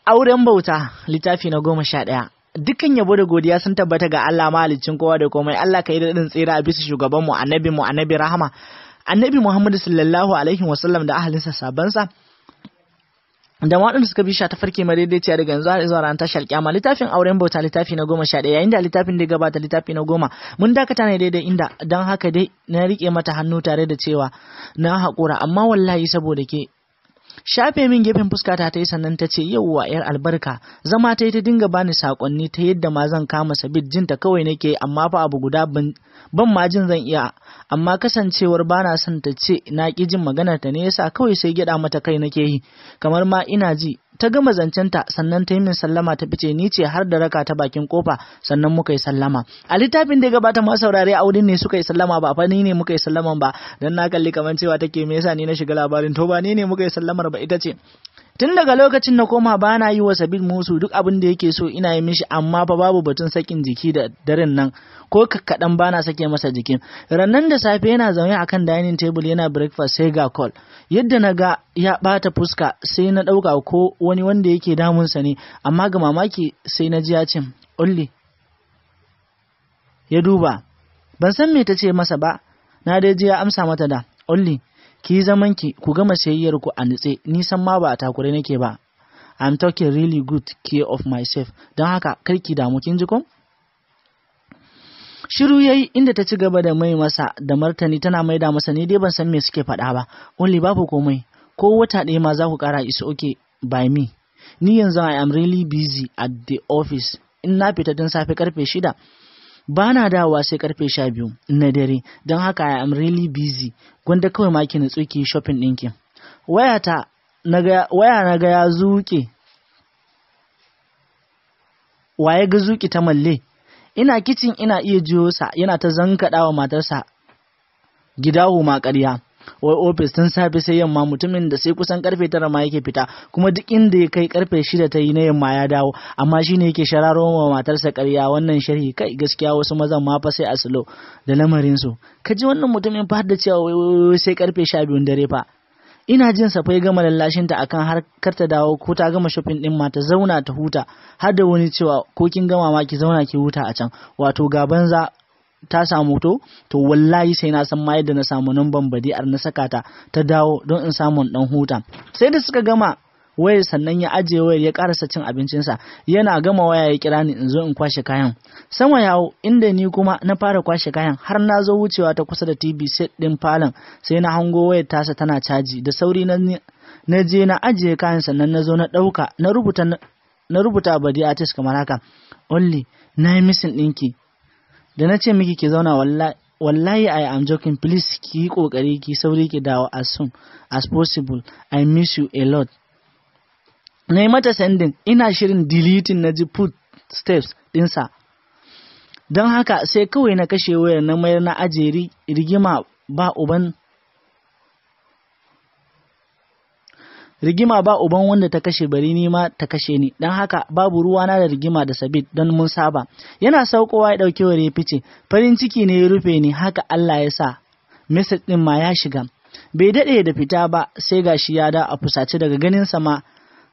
Auren bauta, littafi na 11. Dukkan yabo da godiya sun tabbata ga Allah, mahaliccin kowa da komai. Allah ka yi daɗin tsira a bisa shugabanmu, annabi mu, annabi rahama, annabi Muhammadu sallallahu alaihi wasallam, da ahalinsa, sabansa, da waɗanda suka bi shi ta farke madaidaiciya daga yanzu har zuwa ranar tashar kyama. Littafin Auren Bauta, littafi na 11. Yayin da littafin da ya gabata, littafi na 10, mun dakata ne daidai inda don haka dai na riƙe mata hannu tare da cewa na haƙura, amma wallahi saboda ke. Shafe min gefen fuskata ta yi, sannan ta ce, "Yauwa, yar albarka." Zama ta yi ta dinga bani sakonni ta yadda ma zan kama Sabit. Jinta kawai nake, amma fa abu guda, ban ma jin zan iya, amma kasancewar bana son ta ce na ki jin maganar ta ne yasa kawai sai gyada mata kai nake yi kamar ma ina ji. Ta gama zancenta, sannan ta yi min sallama ta fice. Ni ce har da raka ta bakin kofa, sannan muka yi sallama. A littafin da ya gabata, ma saurare, aurin ne suka yi sallama, ba fa ni ne muka yi sallaman ba, dan na kalli kamar cewa take me yasa ni na shiga labarin. To, ba ni ne muka yi sallamar ba, ita ce. Tun daga lokacin na koma ba na yi wa Sabit musu. Duk abin da yake so ina yi mishi, amma fa babu batun sakin jiki da daren nan, ko kaɗan ba na sake masa jikin. Rannan da safe yana zaune akan dining table yana breakfast, sai ga call. Yadda na ga ya ɓata fuska, sai na ɗauka ko wani wanda yake damunsa ne, amma ga mamaki sai na ji ya ce, "Only." Ya duba, ban san me ta ce masa ba, na dai ji ya amsa mata da, "Only ki yi zaman ki, ku gama sayayyar ku a nutse. Ni san ma ba a takure nake ba. I'm taking really good care of myself, don haka kar ki damu, kin ji ko?" Shiru yayi, inda ta ci gaba da mai masa da martani, tana maida masa. Ni dai ban san me suke faɗa ba. "Only, babu komai, ko wata ɗaya ma za ku ƙara, is okay by me. Ni yanzu I am really busy at the office. In na fita tun safe karfe 6, ba na dawowa sai karfe 12 na dare, don haka I am really busy. Gwanda kawai ma ki nutsu ki shopping ɗinki." Wayata naga, waya naga ya zuke. Waye ga zuki ta malle? Ina kicin ina iya jiyo sa yana ta zankaɗa wa matarsa gidahu ma ƙarya, wai ofis tun safe sai yamma, mutumin da sai kusan karfe 9 ma yake fita, kuma duk inda ya kai karfe 6 ta yi na yamma ya dawo, amma shine yake shararo wa matarsa ƙarya. Wannan sharhi kai, gaskiya wasu mazan ma fa sai a slow da lamarin su. Ka ji wannan mutumin fa da cewa wai sai karfe 12 dare fa. Ina jin sa fa ya gama lallashin ta akan har kar ta dawo, ko ta gama shopping din ma ta zauna ta huta, har da wani cewa ko kin gama ma ki zauna ki huta a can. Wato ga banza ta samu. To wallahi sai na san ma yadda na samu namban Badi'ar na saka ta ta dawo don in samu dan huta. Sai da suka gama wayar, sannan ya ajiye wayar ya karasa cin abincinsa. Yana gama waya ya kira ni in zo in kwashe kayan. Sama yawo, inda ni kuma na fara kwashe kayan. Har na zo wucewa ta kusa da TV set din falon, sai na hango wayar tasa tana caji. Da sauri na je na ajiye kayan, sannan na zo na ɗauka na rubuta Badi'a text kamar haka: "Only, na yi missing ɗinki da na ce miki ki zauna. Wallahi I am joking. Please ki yi kokari ki sauri ki dawo as soon as possible. I miss you a lot." Na yi mata sending, ina shirin deleting na ji footsteps dinsa, don haka sai kawai na kashe wayar na mayar na ajiye. Rigima ba uban wanda ta kashe, bari ni ma ta kashe ni. Don haka babu ruwana da rigima da Sabit, don mun saba. Yana saukowa ya ɗauki wayar ya fice. Farin ciki ne ya rufe ni. Haka Allah ya sa message ɗin ma ya shiga. Bai daɗe da fita ba sai gashi ya da a fusace. Daga ganin sa ma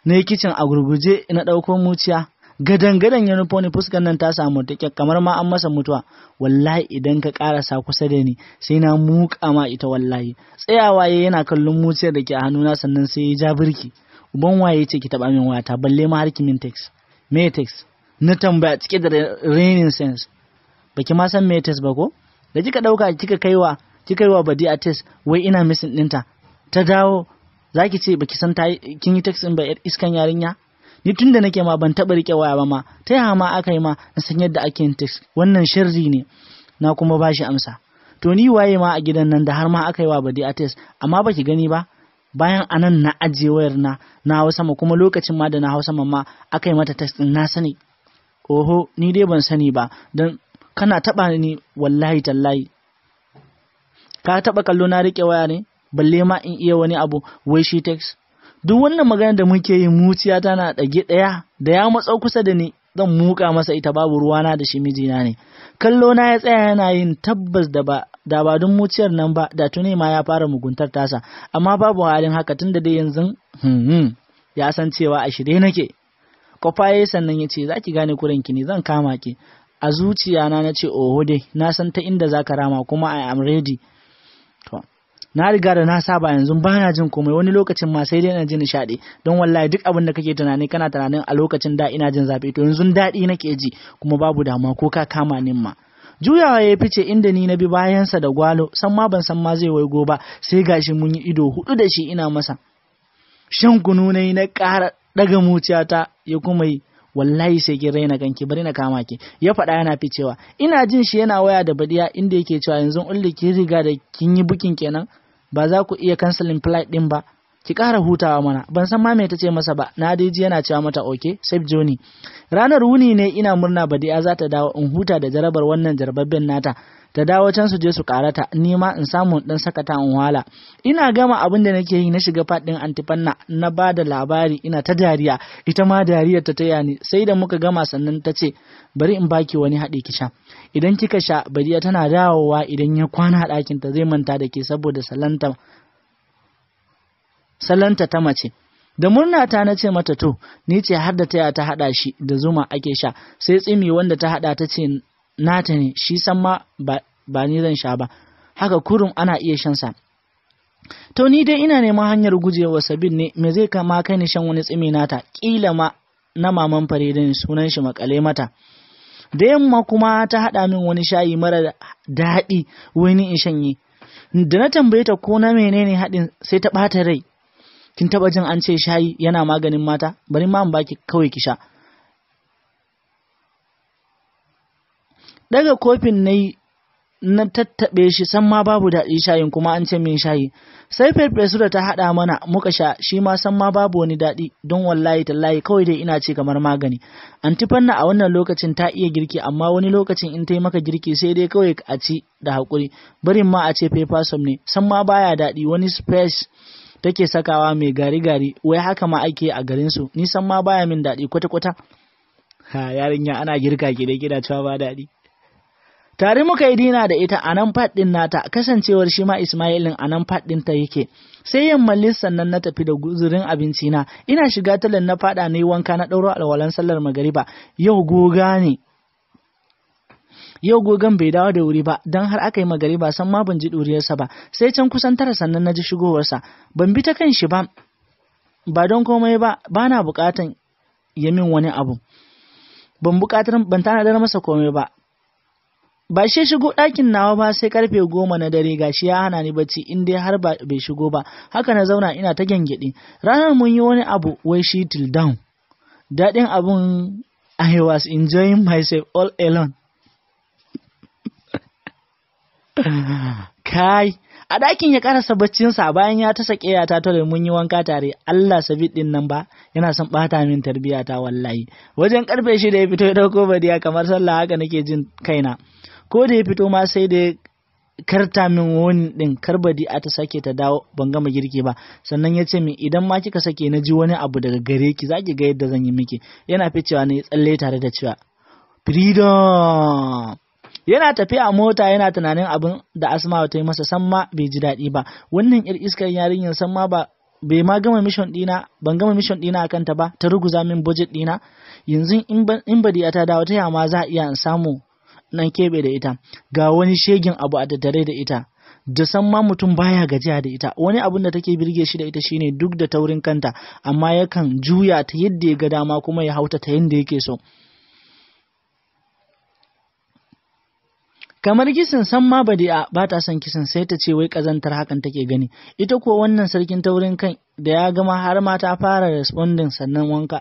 na yi kicin a gurguje na ɗauko muciya. Gadan gadan ya nufo ni, fuskan nan ta samu take kamar ma an masa mutuwa. "Wallahi idan ka karasa kusa da ni sai na muka ma ita, wallahi." Tsayawa ya yana kallon muciyar da ke a hannuna, sannan sai ya ja birki. "Uban waye ce ki taba min wayata, balle ma har ki min text? Me text?" na tambaya cike da raining sense. "Baki ma san me text ba ko? Da kika dauka kika kaiwa, kika yi wa Badi'a text wai ina missing ɗinta, ta dawo, zaki ce baki san ta kin yi text din ba? Yar iskan yarinya. Ni tunda nake ma ban taɓa riƙe waya ba ma, ta yaya ma aka yi ma na san yadda ake yin text? Wannan sharri ne." Na kuma ba shi amsa. "To, ni waye ma a gidan nan da har ma aka yi wa Badi'a text? Amma baki gani ba, bayan anan na ajiye wayar na, na hau sama, kuma lokacin ma da na hau sama ma aka yi mata text din, na sani." "Oho, ni dai ban sani ba, don kana taɓa ni, wallahi tallahi. Ka taɓa kallo na riƙe waya ne, balle ma in iya wani abu wai shi text?" Duk wannan magana da muke yi, muciya tana ɗage ɗaya. Da ya matso kusa da ni zan muka masa ita, babu ruwana da shi, mijina ne. Kallo na ya tsaya yana yin tabbas da ba don muciyar nan ba, da tuni ma ya fara muguntar tasa, amma babu halin haka, tunda dai yanzu ya san cewa a shirye nake. Kofa yayi, sannan ya ce, "Za ki gane kuranki ne, zan kama ki." A zuciya na nace, "Oho dai, na san ta inda zaka rama, kuma I am ready." To, na riga da na saba, yanzu ba na jin komai. Wani lokacin ma sai dai na ji nishaɗi, don wallahi duk abin da kake tunani, kana tunanin a lokacin da ina jin zafi, to yanzu daɗi nake ji, kuma babu damuwa ko ka kama ni ma. Juyawa ya fice, inda ni na bi bayansa da gwalo. San ma ban san ma zai waigo ba, sai gashi mun yi ido hudu da shi. Ina masa shan kunu na yi, na ƙara ɗaga muciyata, ya kuma yi, "Wallahi sai kin raina kanki, bari na kama ki," ya faɗa yana ficewa. Ina jin shi yana waya da Badiya, inda yake cewa, "Yanzu Ulli kin riga da kin yi booking kenan, ba za ku iya cancelling flight din ba, ki ƙara hutawa mana." Ban san ma me ta ce masa ba, na dai ji yana cewa mata, "Okay, safe journey." Ranar wuni ne ina murna Badiya za ta dawo in huta da jarabar wannan jarababben nata, ta dawo can su je su karata, ni ma in samu dan sakata in wala. Ina gama abin da nake yi na shiga fadin Antifanna, na ba da labari ina ta dariya, ita ma dariyar ta taya ni. Sai da muka gama sannan ta ce, "Bari in baki wani haɗi ki sha. Idan kika sha, Badiya tana dawowa, idan ya kwana a ɗakin ta zai manta da ke saboda salanta salanta ta mace." Da murna ta na ce mata to. Ni ce har da taya ta haɗa shi, da zuma ake sha, sai tsimi wanda ta haɗa, ta ce nata ne shi, san ma ba ni zan sha ba, haka kurum ana iya shan sa. To, ni dai ina neman hanyar gujewa Sabin ne, me zai kama kai ni shan wani tsimi nata? Kila ma na maman Faridin sunan shi makale mata. Da yamma kuma ta haɗa min wani shayi mara daɗi, wani in shanye. Da na tambaye ta ko na menene haɗin, sai ta ɓata rai. "Kin taɓa jin an ce shayi yana maganin mata? Bari ma in baki kawai ki sha." Daga kofin na yi na tattaɓe shi, san ma babu daɗi shayin, kuma an ce min shayi. Sai farfesu da ta haɗa mana muka sha, shi ma san ma babu wani daɗi, don wallahi tallahi kawai dai ina ce kamar magani. Anti Fanna a wannan lokacin ta iya girki, amma wani lokacin in ta yi maka girki sai dai kawai a ci da haƙuri. Barin ma a ce pepper soup ne, san ma baya daɗi. Wani space take sakawa mai gari-gari, wai haka ma ake a garin su. Ni san ma baya min daɗi kwata-kwata. Ha, yarinya, ana girka ki dai kina cewa ba daɗi. Tare muka yi dinner da ita a nan fat ɗin nata, kasancewar shi ma Ismailin a nan fat ɗinta yake. Sai yamma sannan na tafi da guzurin abinci na. Ina shiga talan na faɗa, na yi wanka, na ɗauro alwalan sallar magariba. Yau goga ne. Yau gogan bai dawo da wuri ba, don har aka yi magariba san ma ban ji ɗuriyarsa ba. Sai can kusan 9 sannan na ji shigowarsa. Ban bi ta kan shi ba, ba don komai ba, ba na buƙatan ya min wani abu. Ban buƙatar, ban tanadar masa komai ba. Ba shi shigo ɗakin nawa ba sai karfe 10 na dare. Gashi ya hana ni bacci in dai har ba bai shigo ba. Haka na zauna ina ta gyangyaɗi. Ranar mun yi wani abu wai shi till down. Daɗin abun, I was enjoying myself all alone. Kai, a ɗakin ya karasa baccinsa bayan ya ta sake ta tole, mun yi wanka tare. Allah, Sabit ɗin nan ba yana son ɓata min tarbiyata wallahi. Wajen karfe 6 ya fito ya ɗauko Badiya, kamar sallah haka nake jin kaina. Ko da ya fito ma sai da ya karta min wani ɗin kar Badi'a ta sake ta dawo ban gama girki ba. Sannan ya ce min, "Idan ma kika sake na ji wani abu daga gare ki, za ki ga yadda zan yi miki." Yana ficewa ne tsalle tare da cewa, "Freedom!" Yana tafiya a mota yana tunanin abin da Asma'u ta yi masa, san ma bai ji daɗi ba. Wannan yar iskar yarinyar, san ma ba bai ma gama mission ɗina, ban gama mission ɗina akan ta ba, ta ruguza min budget ɗina. Yanzu in Badiya ta dawo, ta yama za a iya in samu nan keɓe da ita? Ga wani shegin abu a tattare da ita da san ma mutum baya gajiya da ita. Wani abun da take birge shi da ita shine duk da taurin kanta, amma yakan juya ta yadda ya ga dama, kuma ya hauta ta yadda yake so. Kamar kissing, san ma Badi'a ba ta son kissing, sai ta ce wai kazantar hakan take gani. Ita ko wannan sarkin taurin kan da ya gama har ma ta fara responding. Sannan wanka,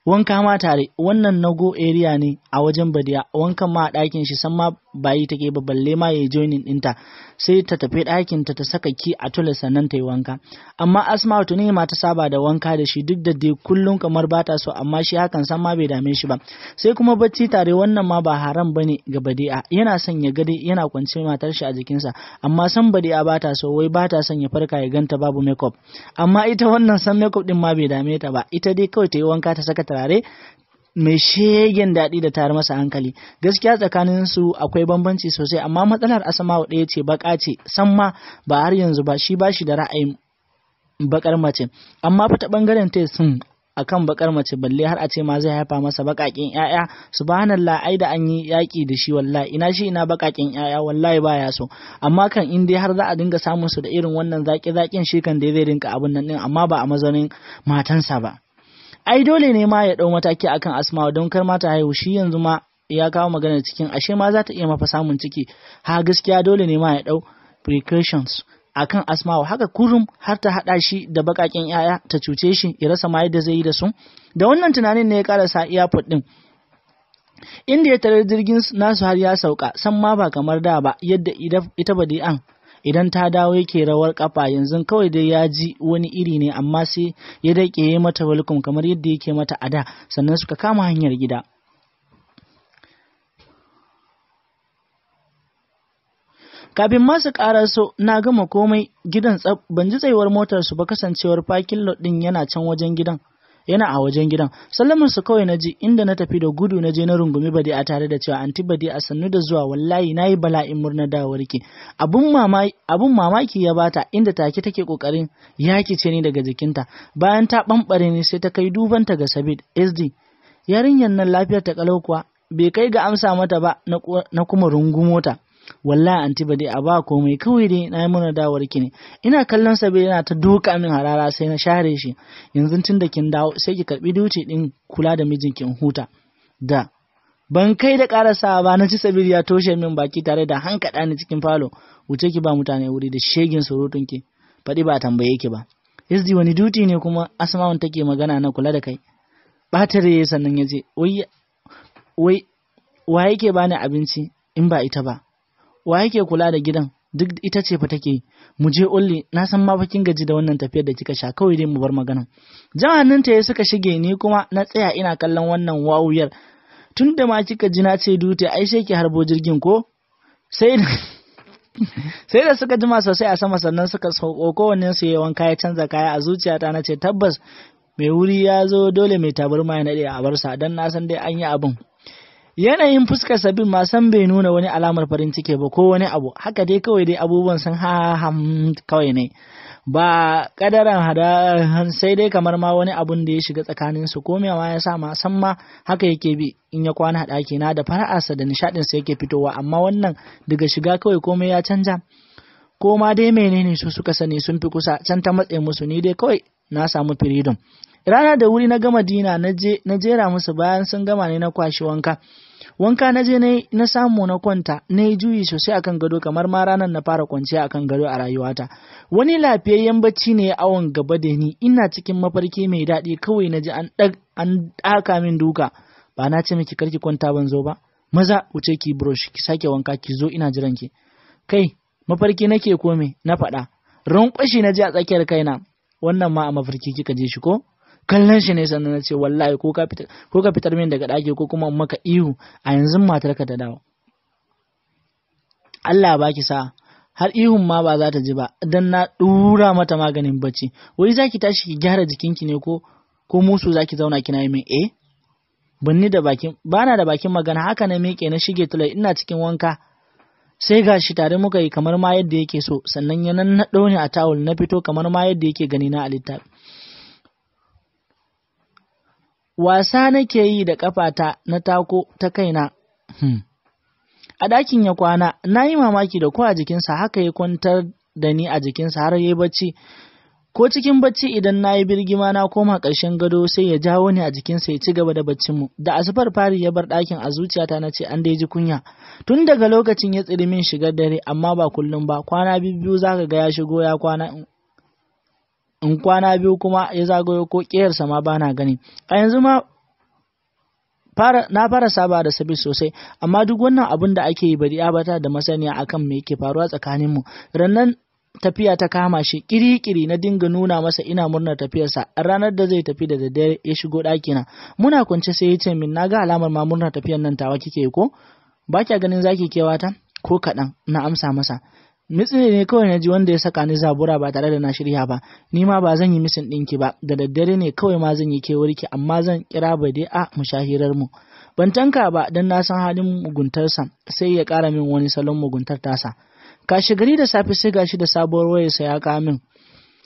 wanka ma tare. Wannan no go area ne a wajen Badiya. Wankan ma a ɗakin shi, san ma bayi take ba, balle ma yayi joining ɗinta. Sai ta tafi ɗakin ta, ta saka key a toilet, sannan ta yi wanka. Amma Asma'u tuni ma ta saba da wanka da shi, duk da dai kullum kamar ba ta so, amma shi hakan san ma bai dame shi ba. Sai kuma bacci tare, wannan ma ba haram bane ga Badi'a. Yana son ya ga dai yana kwance matar shi a jikinsa, amma san Badi'a ba ta so, wai ba ta son ya farka ya ganta babu makeup. Amma ita wannan san makeup din ma bai dame ta ba. Ita dai kawai ta yi wanka ta saka turare mai shegen daɗi da tayar masa hankali. Gaskiya tsakanin su akwai bambanci sosai, amma matsalar Asma'u ɗaya ce, baka ce. San ma ba har yanzu ba shi ba shi da ra'ayin bakar mace, amma fa ta bangaren ta sun akan bakar mace, balle har a ce ma zai haifa masa bakakin ƴaƴa. Subhanallah, ai da an yi yaki da shi wallahi, ina shi ina bakakin ƴaƴa, wallahi baya so. Amma kan in dai har za a dinga samun su da irin wannan zaki zakin, shi kan dai zai dinka abun nan din, amma ba a mazaunin matansa ba. Ai dole ne ma ya dau mataki akan Asma'u don kar ma ta haihu. Shi yanzu ma ya kawo magana cikin, ashe ma za ta iya mafa samun ciki. Ha, gaskiya dole ne ma ya dau precautions akan Asma'u. Haka kurum har ta hada shi da bakakin yaya ta cuce shi, ya rasa ma yadda zai yi da su. Da wannan tunanin ne ya karasa airport din, inda ya tarar jirgin nasu har ya sauka. San ma ba kamar da ba, yadda ita Badi'an idan ta dawo yake rawar kafa. Yanzu kawai dai ya ji wani iri ne, amma sai ya dake mata welcome kamar yadda yake mata a da. Sannan suka kama hanyar gida. Kafin ma su karaso na gama komai gidan tsab, ban ji tsayuwar motar su ba, kasancewar parking lot din yana can wajen gidan, yana a wajen gidan. Sallamar su kawai naji, inda na tafi da gudu na je na rungumi Badi'a tare da cewa, "Anti Badi'a, sannu da zuwa, wallahi nayi bala'in murna dawowar ki." Abun mamaki ya bata, inda take take kokarin yakice ni daga jikinta. Bayan ta bambare ni, sai ta kai dubanta ga Sabid. "SD, yarinyar nan lafiyar ta kalau kuwa?" Bai kai ga amsa mata ba, na kuma rungumo ta. "Wallahi anti Badi'a, ba komai, kawai dai na yi murna dawowar ki ne." Ina kallon sa bai yana ta duka min harara, sai na share shi. "Yanzu tun da kin dawo, sai ki karbi duty din kula da mijinki in huta da." Ban kai da karasawa ba, na ci Sabir ya toshe min baki tare da hankaɗa ni cikin falo. "Wuce ki ba mutane wuri da shegin surutun ki, faɗi ba tambaye ki ba." "SD, wani duty ne kuma Asma'un take magana na kula da kai?" Batare sannan ya ce, "Wai wai, wa yake bani abinci in ba ita ba? Wa yake kula da gidan? Duk ita ce fa take. Mu je Olli, na san ma fa kin gaji da wannan tafiyar da kika sha, kawai dai mu bar magana." Jan hannunta ya suka shige, ni kuma na tsaya ina kallon wannan wawuyar. "Tun da ma kika ji na ce duty, ai sai ki harbo jirgin ko." Sai da suka jima sosai a sama sannan suka sauko, kowannen su yayi wanka ya canza kaya. A zuciyata na ce, tabbas mai wuri ya zo, dole mai tabarma ya naɗe a barsa, don na san dai an yi abin. Yanayin fuskar Sabin ma san bai nuna wani alamar farin ciki ba ko wani abu. Haka dai kawai dai abubuwan sun ha kawai ne ba kadaran hada, sai dai kamar ma wani abun da ya shiga tsakanin su ko me ma ya sa ma san ma haka yake bi. In ya kwana ɗaki na, da fara'arsa da nishaɗin sa yake fitowa, amma wannan daga shiga kawai komai ya canja. Ko ma dai menene, su suka sani, sun fi kusa, can ta matse musu. Ni dai kawai na samu freedom. Rana da wuri na gama dinner, na je na jera musu. Bayan sun gama ne na kwashi wanka. Wanka na je na samu na kwanta, na yi juyi sosai akan gado, kamar ma ranar na fara kwanciya akan gado a rayuwata. Wani lafiyayyen bacci ne ya awon gaba da ni. Ina cikin mafarki mai daɗi kawai na ji an ɗaka min duka. "Ba na ce miki karki kwanta ban zo ba? Maza wuce ki brush, ki sake wanka, ki zo, ina jiran ki." "Kai, mafarki nake ko me?" na faɗa. Rankwashi na ji a tsakiyar kaina. "Wannan ma a mafarki kika je shi ko?" Kallon shi ne sannan na ce, "Wallahi ko ka fitar min daga ɗaki ko kuma in maka ihu a yanzu matarka ta dawo." "Allah baki sa har ihun ma ba za ta ji ba, dan na ɗura mata maganin bacci. Wai za ki tashi ki gyara jikinki ne ko musu za ki zauna kina yi min eh?" Banni da bakin, bana da bakin magana. Haka na miƙe na shige tulai. Ina cikin wanka sai gashi tare muka yi kamar ma yadda yake so. Sannan ya nannaɗo ni a tawul, na fito kamar ma yadda yake gani na a littafi. Wasa nake yi da kafata na tako ta kaina. A ɗakin ya kwana. Na yi mamaki da ko a jikinsa haka ya kwantar da ni a jikinsa har ya yi bacci. Ko cikin bacci idan na yi birgima na koma ƙarshen gado, sai ya jawo ni a jikinsa ya ci gaba da baccinmu. Da asubar fari ya bar ɗakin. A zuciyata na ce, an dai ji kunya. Tun daga lokacin ya tsiri min shigar dare, amma ba kullum ba. Kwana biyu za ka ga ya shigo ya kwana, in kwana biyu kuma ya zagayo ko ƙeyarsa ma bana gani. A yanzu ma na fara saba da Sabir sosai, amma duk wannan abun da ake yi, bari bata da masaniya akan me yake faruwa tsakaninmu. Rannan tafiya ta kama shi kiri-kiri, na dinga nuna masa ina murnar tafiyarsa. Ranar da zai tafi da daddare ya shigo ɗakina, muna kwance, sai ya ce min, "Na ga alamar ma murnar tafiyar nan tawa kike, ko ba kya ganin zaki kewata ko kaɗan?" Na amsa masa. Mitsine ne kawai na ji wanda ya saka ni zabura ba tare da na shirya ba. "Ni ma ba zan yi missing ɗinki ba, da daddare ne kawai ma zan yi kewarki, amma zan kira Bade a mushahirar mu." Ban tanka ba, don na san halin muguntarsa, sai ya ƙara min wani salon muguntar tasa. Kashi gari da safe sai gashi da sabuwar wayarsa ya kawo min.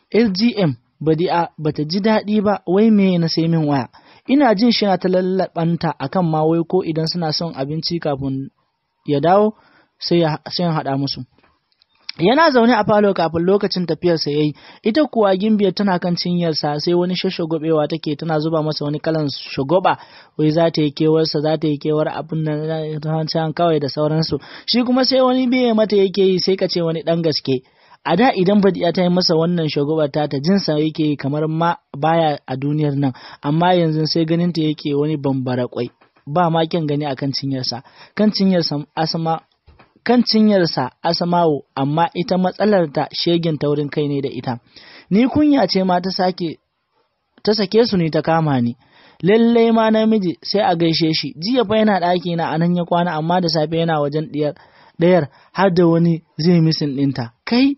SGM Badi'a bata ji daɗi ba, wai me na sai min waya. Ina jin shi na ta lallaɓanta akan ma wai ko idan suna son abinci kafin ya dawo sai ya haɗa musu. Yana zaune a falo kafin lokacin tafiyarsa yayi, ita kuwa gimbiyar tana kan cinyarsa sai wani shashagobewa take tana zuba masa wani kalan shagoba, wai za ta yi kewarsa, za ta yi kewar abin nan kawai da sauransu. Shi kuma sai wani biye mata yake yi sai ka ce wani ɗan gaske. A da idan Badi'a ta yi masa wannan shagobar ta jinsa yake yi kamar ma baya a duniyar nan, amma yanzu sai ganin ta yake wani bambara kwai, ba ma kyan gani akan cinyarsa. Kan cinyarsa Asma kan cinyarsa Asma'u, amma ita matsalar ta shegen taurin kai ne da ita. Ni kunya ce ma ta sake su ne ta kama ni. Lallai ma namiji sai a gaishe shi. Jiya fa yana ɗaki na anan ya kwana, amma da safe yana wajen ɗayar har da wani zai misin ɗinta. Kai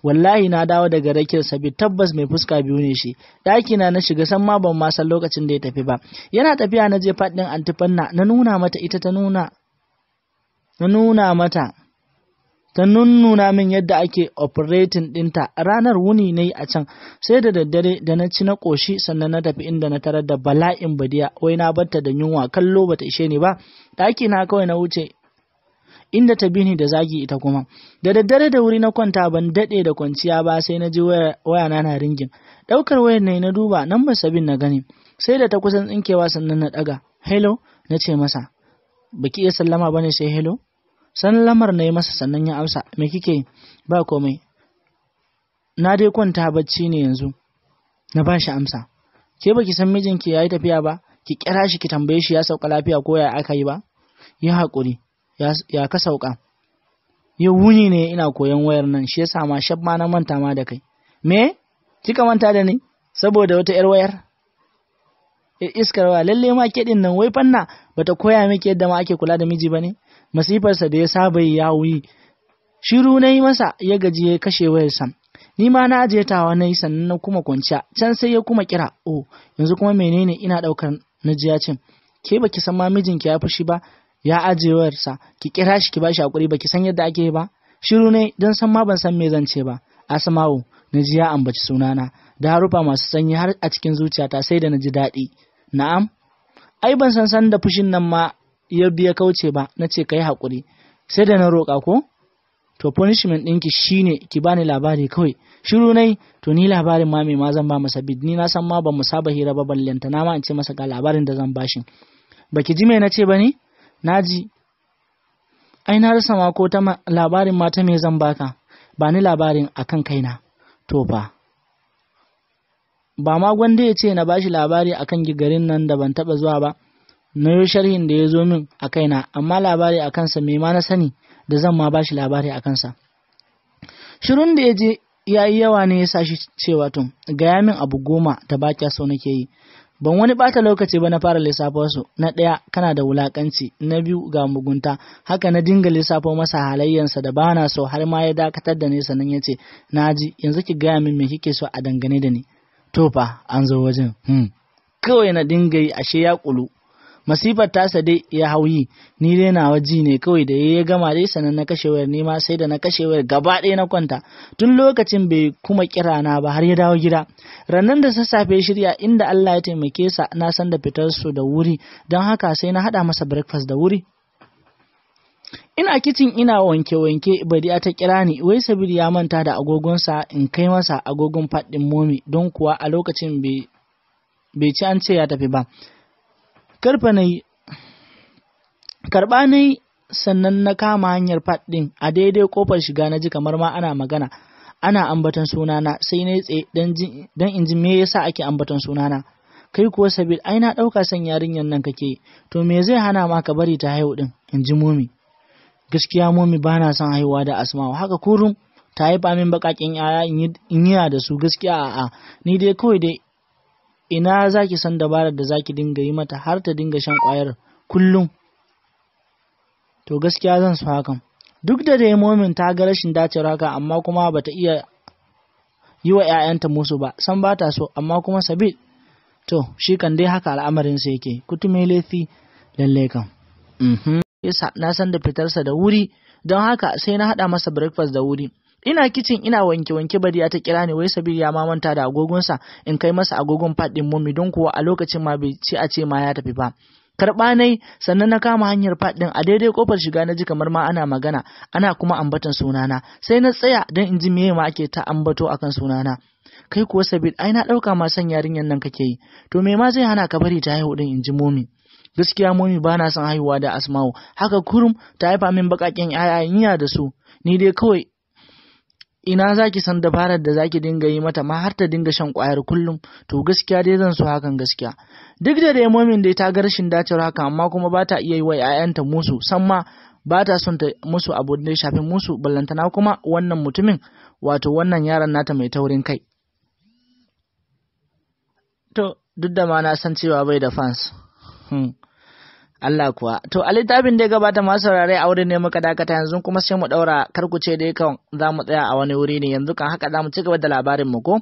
wallahi na dawo daga rakiyar Sabi, tabbas mai fuska biyu ne shi. Ɗaki na na shiga san ma ban ma san lokacin da ya tafi ba. Yana tafiya na je faɗin antifanna na nuna mata, ita ta nuna na nuna mata ta nunnuna min yadda ake operating ɗinta. Ranar wuni na yi a can, sai da daddare da na ci na ƙoshi sannan na tafi inda na tarar da bala'in Badiya, wai na barta da yunwa, kallo bata ishe ni ba. Ɗaki na kawai na wuce inda ta bi ni da zagi ita kuma. Da daddare da wuri na kwanta, ban daɗe da kwanciya ba sai na ji wayana na ringin. Ɗaukar wayar ne na duba, nan ba Sabin na gani. Sai da ta kusan tsinkewa sannan na ɗaga. Hello, na ce masa. Baki iya sallama bane sai hello? Sallamar na yi masa sannan ya amsa. Me kike? Ba komai. Na dai kwanta bacci ne yanzu. Na ba shi amsa. Ke baki san mijinki yayi tafiya ba? Ki kira shi ki tambaye shi ya sauka lafiya ko ya aka yi ba? Yi haƙuri. Ya ka sauka? Yau wuni ne ina koyon wayar nan, shi yasa ma shab ma na manta ma da kai. Me? Kika manta da ni? Saboda wata 'yar wayar? Iskar waya, lalle ma ke din nan wai fanna bata koya miki yadda ma ake kula da miji bane? Masifarsa da ya saba ya wuyi. Shiru na yi masa, ya gaji ya kashe wayarsa. Ni ma na ajiye tawa na yi sannan na kuma kwanciya. Can sai ya kuma kira. Oh, yanzu kuma menene? Ina daukar na ji ya ce, ke baki san ma mijinki ya fushi ba? Ya ajiye wayarsa, ki kira shi ki bashi hakuri, baki san yadda ake ba? Shiru ne don san ma ban san me zan ce ba. Asma'u, na ji ya ambaci sunana da harufa masu sanyi har a cikin zuciyata sai da na ji daɗi. Na'am, ai ban san san da fushin nan ma ya biya kauce ba, na ce kai hakuri. Sai da na roƙa ko? To punishment ɗinki shine ki bani labari kawai. Shiru nai, to ni labarin ma me ma zan ba masa bid, ni na san ma ban mu saba hira ba, ballanta na ma in ce masa ga labarin da zan bashi. Baki ji me na ce ba ne? Na ji. Ai na rasa ma ko ta labarin ma ta me zan baka. Ba ni labarin akan kaina. To fa. Ba ma gwanda ya ce na bashi labari akan garin nan da ban taba zuwa ba. Na yi sharhin da ya zo min a kaina, amma labari a kansa me ma na sani da zan ma bashi labari a kansa. Shirun da ya je ya yi yawa ne ya sa shi cewa to gaya min abu 10 da ba kya so nake yi. Ban wani bata lokaci ba na fara lissafo su. Na 1, kana da wulakanci. Na 2, ga mugunta. Haka na dinga lissafo masa halayyansa da bana so har ma ya dakatar da ni sannan ya ce, naji, yanzu ki gaya min me kike so a dangane da ni. To fa an zo wajen. Kawai na dinga yi ashe ya kulu. Masifar tasa dai ya hauyi, ni dai nawa ji ne kawai da ya gama dai sannan na kashe wayar, ni ma sai da na kashe wayar gaba ɗaya na kwanta. Tun lokacin bai kuma kira na ba har ya dawo gida. Rannan da sassafe shirya inda Allah ya taimake sa na san da fitar su da wuri, don haka sai na haɗa masa breakfast da wuri. Ina kicin ina wanke-wanke, Badi'a ta kira ni, wai Sabir ya manta da agogonsa in kai masa agogon faɗin momi, don kuwa a lokacin bai ci an ce ya tafi ba. Karɓa na yi sannan na kama hanyar faɗin. A daidai kofar shiga na ji kamar ma ana magana, ana ambaton sunana, sai na yi tsaye don in ji me yasa ake ambaton sunana. Kai kuwa Sabir, ai na ɗauka son yarinyar nan kake, to me zai hana ma ka bari ta haihu ɗin, in ji momi. Gaskiya momi ba na son haihuwa da Asma'u, haka kurum ta haifa min baƙaƙen 'ya'ya in yi da su, gaskiya a'a, ni dai kawai dai ina zaki san dabarar da zaki dinga yi mata har ta dinga shan ƙwayar kullum. To gaskiya zan so hakan. Duk da dai momin ta ga rashin dacewar haka, amma kuma bata iya yi wa 'ya'yanta musu ba, san ba ta so, amma kuma Sabir to shi kan dai haka al'amarin sa yake, kutume laifi lalle kan. Yasa na san da fitarsa da wuri, don haka sai na haɗa masa breakfast da wuri. Ina kicin ina wanke wanke, Badiya ta kira ni, wai Sabir ya ma manta da agogonsa, in kai masa agogon fadin Mummy, don kuwa a lokacin ma bai ci a ce ma ya tafi ba. Karɓa nai, sannan na kama hanyar faɗin. A daidai kofar shiga na ji kamar ma ana magana, ana kuma ambatan sunana. Sai na tsaya don in ji meye ma ake ta ambato akan sunana. "Kai kuwa Sabir, ai na ɗauka ma son yarinyar nan kake yi. To me ma zai hana ka bari ta haihu din?" in ji Momi. "Gaskiya Momi, ba na son haihuwa da Asma'u. Haka kurum ta haifa min baƙaƙen 'ya'ya da su. Ni dai kawai ina zaki san dabarar da zaki dinga yi mata ma har ta dinga shan kwayar kullum. To gaskiya dai zan so hakan gaskiya." Duk da dai Momin dai ta ga rashin dacewar haka, amma kuma ba ta iya yi wa 'ya'yanta musu, san ma ba ta son ta musu abu da ya shafi musu, ballantana kuma wannan mutumin, wato wannan yaron nata mai taurin kai. To duk da ma na san cewa bai da fans. Allah kuwa. To a littafin da ya gabata, masu saurare, a wurin ne muka dakata, yanzu kuma sai mu daura. Kar ku ce dai kan za mu tsaya a wani wuri ne, yanzu kan haka za mu ci gaba da labarin mu ko?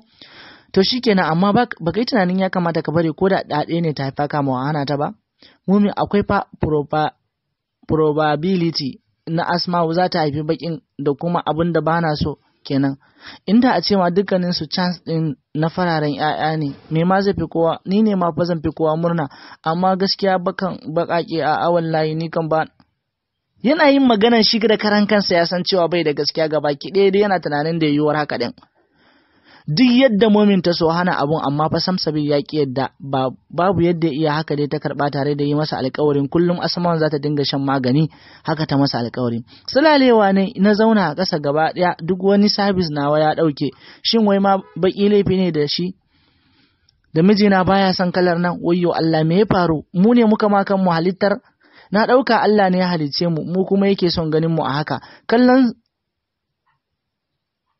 To shikenan, amma ba kai tunanin ya kamata ka bari ko da ɗaɗe ne ta haifa kama wa hana ta ba? Mumi, akwai fa probability na Asma'u za ta haifi bakin da kuma abin da bana so kenan. Inda a ce ma dukkanin su chance din na fararen 'ya'ya ne, me ma zai fi kowa, ni ne ma fa zan fi kowa murna, amma gaskiya bakan bakake a awan layi ni kan ba. Yana yin maganar shi da karan kansa ya san cewa bai da gaskiya. Gaba ki ɗaya dai yana tunanin da yiwuwar haka din. Duk yadda Momin ta so hana abun, amma fa Samsabi ya ki yadda. Babu yadda iya, haka dai ta karba tare da yi masa alƙawarin kullum Asma'u za ta dinga shan magani. Haka ta masa alƙawari. Sulalewa ne na zauna a ƙasa, gaba ɗaya duk wani sabis nawa ya ɗauke. Shin wai ma baki laifi ne da shi da mijina baya son kalar nan? Wayyo Allah, me ya faru? Mu ne muka ma kan mu halittar? Na ɗauka Allah ne ya halicce mu, mu kuma yake son ganin mu a haka. Kallon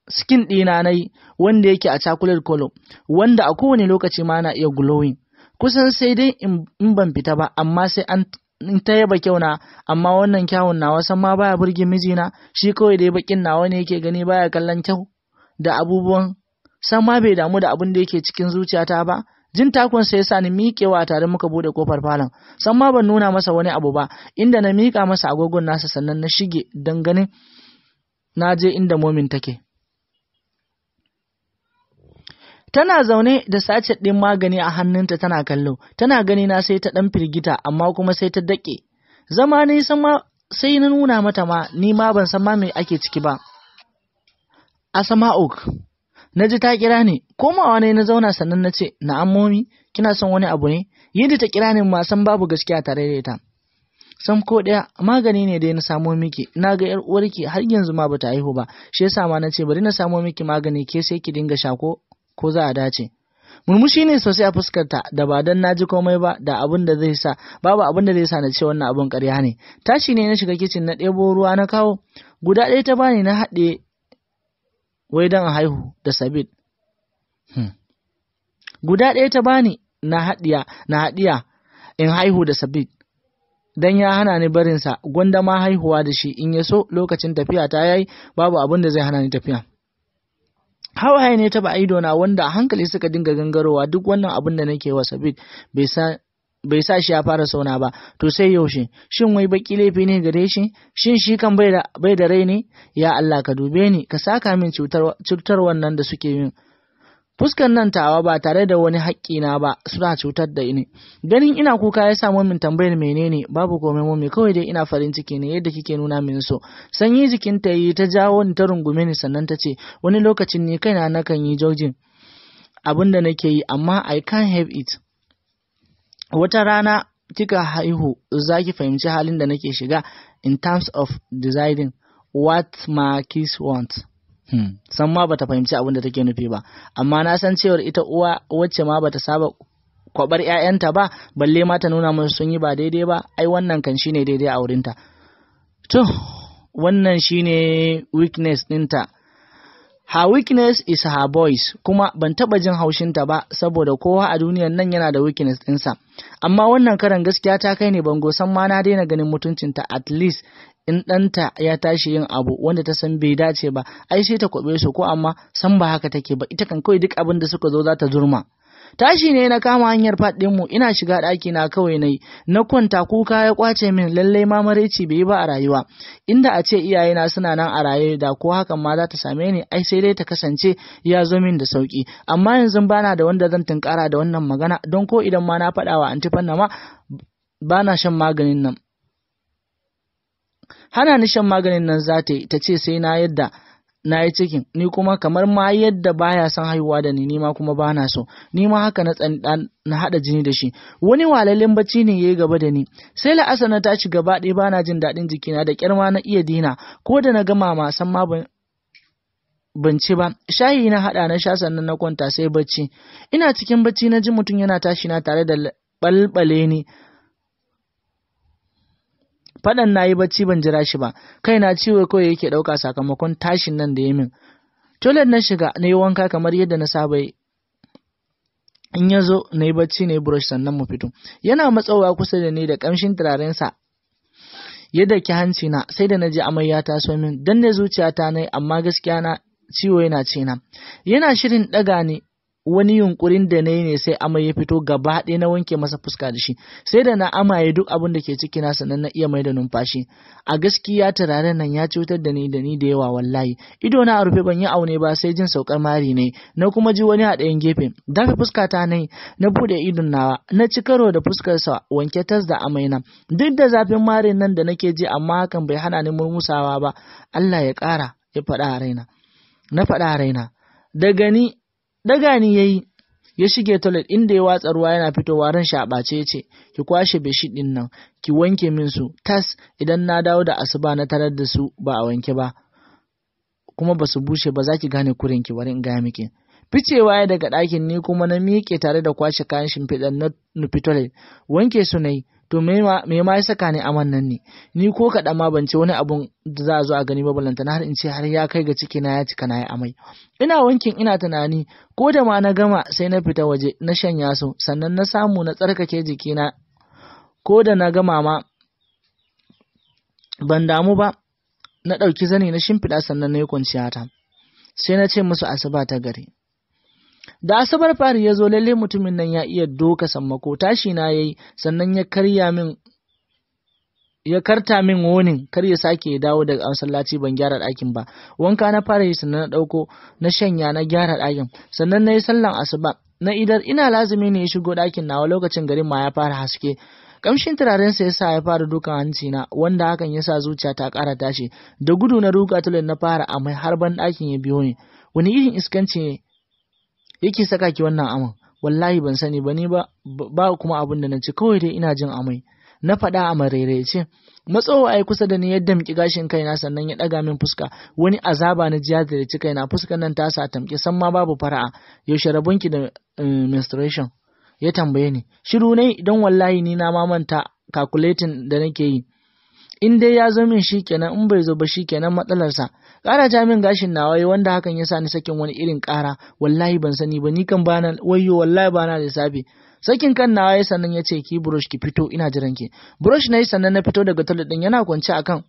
skin ɗina na yi, wanda yake a chocolate color, wanda a kowane lokaci ma na iya glowing, kusan sai dai in ban fita ba, amma sai an in ta yaba kyau na. Amma wannan kyawun nawa san ma baya burge mijina. Shi kawai dai bakin nawa ne yake gani, baya kallon kyau da abubuwan, san ma bai damu da abin da yake cikin zuciyata ba. Jin takun sai yasa ni miƙewa, tare muka bude kofar falon. San ma ban nuna masa wani abu ba, inda na miƙa masa agogon nasa, sannan na shige don ganin na je inda Momin take. Tana zaune da sachet ɗin magani a hannunta tana kallo. Tana gani na sai ta ɗan firgita, amma kuma sai ta daƙe. Zama ne sama sai na nuna mata ma ni ma ban san ma me ake ciki ba. "Asama'uk," na ji ta kira ni. Komawa ne na zauna, sannan na ce, "Na'am Momi, kina son wani abu ne?" Yadda ta kira ni ma san babu gaskiya tare da ita. "Sam, ko ɗaya. Magani ne dai na samo miki. Na ga yar uwarki har yanzu ma bata haihu ba, shi yasa ma na ce bari na samo miki magani, ke sai ki dinga sha, ko za a dace." Murmushi ne sosai a fuskarta, da ba dan naji komai ba da abin da zai sa, babu abin da zai sa na ce wannan abin ƙarya ne. Tashi ne na shiga kicin, na ɗebo ruwa na kawo. Guda ɗaya ta bani na haɗe, wai dan haihu da Sabit. Guda ɗaya ta bani na haɗiya, na haɗiya in haihu da Sabit. Dan ya hana ni barinsa, gwanda ma haihuwa da shi, in ya so lokacin tafiya ta yayi babu abin da zai hana ni tafiya. Hawaye ne taba idona, wanda a hankali suka dinga gangarowa. Duk wannan abin da nake wa Sabit bai sa shi ya fara sauna ba, to sai yaushe? Shin wai baki laifi ne gare shi? Shin shi kan bai da rai ne? Ya Allah, ka dube ni, ka saka min cutar wannan da suke yin fuskan nan tawa ba tare da wani haƙƙina ba, suna cutar da ni. Ganin ina kuka ya sa min tambayar menene. "Babu komai Mummy, kawai dai ina farin ciki ne yadda kike nuna min so." Sanyi jikin ta yi, ta jawo ni ta rungume ni, sannan ta ce, "Wani lokacin ni kaina nakan yi judging abin da nake yi, amma I can't help it. Wata rana kika haihu za ki fahimci halin da nake shiga in terms of deciding what my kids want." San ma bata fahimci abin da take nufi ba, amma na san cewar ita uwa wacce ma bata saba kwabar ƴaƴanta ba, balle ma ta nuna musu sun yi ba daidai ba, ai wannan kan shine daidai a wurinta. To wannan shine weakness ɗinta. Her weakness is her boys. Kuma ban taɓa jin haushinta ba, saboda kowa a duniyan nan yana da weakness ɗinsa. Amma wannan karan gaskiya ta kai ne bango, san ma na daina ganin mutuncinta. At least in ɗanta ya tashi yin abu wanda ta san bai dace ba, ai sai ta kwaɓe su ko? Amma san ba haka take ba. Ita kan kawai duk abin da suka zo za ta zurma. Tashi ne na kama hanyar fat mu, ina shiga ɗaki na kawai nayi na kwanta, kuka ya kwace min. Lallai ma maraici bai yi ba a rayuwa. Inda a ce iyayena suna nan a raye, da ko hakan ma za ta same ni, ai sai dai ta kasance ya zo min da sauki. Amma yanzu bana da wanda zan tunkara da wannan magana, don ko idan ma na faɗa wa anti Fanna ma bana shan maganin nan, hana ni shan maganin nan za ta yi, ta ce sai na yadda na yi cikin. Ni kuma kamar ma yadda baya son haihuwa da ni, ni ma kuma bana so. Ni ma haka na tsani dan na hada jini da shi. Wani walallen bacci ne yayi gaba da ni, sai la'asar na tashi gaba ɗaya bana jin daɗin jikina, da kyar ma na iya dina. Ko da na gama ma san ma ban ci ba, shayi na hada na sha, sannan na kwanta sai bacci. Ina cikin bacci na ji mutum yana tashi na tare da balbale ni. Faɗan na yi bacci ban jira shi ba, kaina ciwo kawai yake ɗauka sakamakon tashin nan da ya min. Toilet na shiga na yi wanka kamar yadda na saba yi. In ya zo na yi bacci na yi brush sannan mu fito. Yana matsowa kusa da ni da ƙamshin turarensa ya daki hanci na, sai da na ji amai ya taso min. Dan da zuciyata na yi, amma gaskiya na ciwo yana ce na. Yana shirin ɗaga ni, wani yunkurin da na yi ne sai amai ya fito gaba ɗaya, na wanke masa fuska da shi. Sai da na amaye duk abin da ke ciki na sannan na iya mai da numfashi. A gaskiya turaren nan ya cutar da ni da ni da yawa wallahi. Ido na a rufe, ban yi aune ba sai jin saukar mari ne na kuma ji wani a ɗayan gefe. Dafe fuska ta nai na buɗe idon nawa, na ci karo da fuskar sa wanke tas da amai na. Duk da zafin marin nan da nake ji, amma hakan bai hana ni murmusawa ba. Allah ya ƙara, ya faɗa a raina, na faɗa a raina. Daga ni daga ni yayi ya shige toilet inda ya watsa ruwa, yana fitowa ran shi a ɓace yace, "Ki kwashe bedsheet din nan ki wanke min su tas. Idan na dawo da asuba na tarar da su ba a wanke ba kuma ba su bushe ba, za ki gane kurin ki, bari in gaya miki." Ficewa ya daga ɗakin, ni kuma na miƙe tare da kwashe kayan shimfiɗan na nufi toilet, wanke su na yi. To me ma ya saka ni aman nan ne? Ni ko kaɗan ma ban ce wani abun da za a zo a gani ba, balantana har in ce har ya kai ga ciki na ya cika na yi amai. Ina wankin ina tunani, ko da ma na gama sai na fita waje na shanya su, sannan na samu na tsarkake jikina. Ko da na gama ma ban damu ba, na ɗauki zani na shimfiɗa sannan na yi kwanciyata. Sai na ce musu asuba ta gari. Da asabar fari ya zo, lalle mutumin nan ya iya doka sammako. Tashi na yayi sannan ya karya min, ya karta min wonin kar ya sake ya dawo daga masallaci ban gyara ɗakin ba. Wanka na fara yi sannan na ɗauko na shanya na gyara ɗakin, sannan na yi sallan asuba na idar. Ina lazumi ne ya shigo ɗakin nawa, lokacin garin ma ya fara haske. Kamshin turarensa ya sa ya fara dukan hanci na, wanda hakan ya sa zuciya ta ƙara tashi da gudu. Na ruga tulin na fara amai har ban ɗakin ya biyo ni. "Wani irin iskanci ne yake saka ki wannan aman?" "Wallahi ban sani ba, ni ba ba kuma abin da na ci, kawai dai ina jin amai," na faɗa a maraice. Matsowa ai kusa da ni ya damƙi gashin kaina sannan ya ɗaga min fuska. Wani azaba na ji ya ziyarci kaina, fuskar nan ta sa tamƙi san ma babu fara'a. "Yaushe rabonki da menstruation?" ya tambaye ni. Shiru ne, don wallahi ni na mamanta calculating da nake yi. In dai ya zo min shikenan, in bai zo ba shikenan matsalarsa. Ƙara ja min gashin nawa, wanda hakan ya sa ni sakin wani irin ƙara. "Wallahi ban sani ba, ni kan bana, wayyo, wallahi bana lissafi." Sakin kan nawa ya sannan ya ce, "Ki brush ki fito, ina jiran ki." Brush na yi sannan na fito daga toilet din, yana kwance akan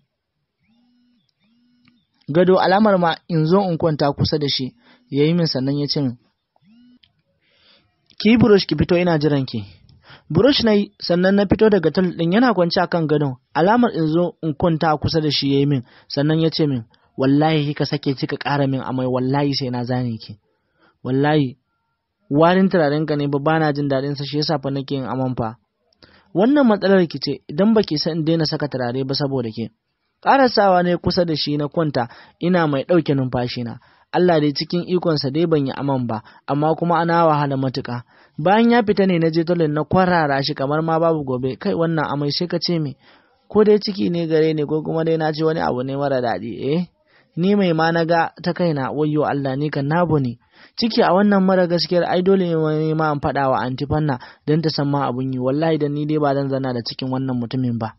gado, alamar ma in zo in kwanta kusa da shi yayi min. Sannan ya ce min, "Ki brush ki fito, ina jiran ki." Brush na yi sannan na fito daga toilet din, yana kwance akan gadon, alamar in zo in kwanta kusa da shi yayi min. Sannan ya ce min, "Wallahi kika sake kika ƙara min amai, wallahi sai na zane ki. Wallahi warin turaren ka ne ba bana jin daɗin sa, shi yasa fa nake yin aman fa. Wannan matsalar ki ce idan baki san in daina saka turare ba saboda ke." Ƙarasawa ne kusa da shi na kwanta ina mai ɗauke numfashi na. Allah dai cikin ikonsa dai ban yi aman ba, amma kuma ana wahala matuƙa. Bayan ya fita ne na je toilet na kwarara shi kamar ma babu gobe. Kai, wannan amai sai ka ce me? Ko dai ciki ne gare ni, ko kuma dai na ci wani abu ne mara daɗi? Eh, ni mai ma na ga ta kaina, wayyo Allah, ni kan na ne ciki a wannan mara gaskiyar. Ai dole ne ma an faɗa wa anti Fanna don ta san ma abun yi. Wallahi dan ni dai ba zan zana da cikin wannan mutumin ba.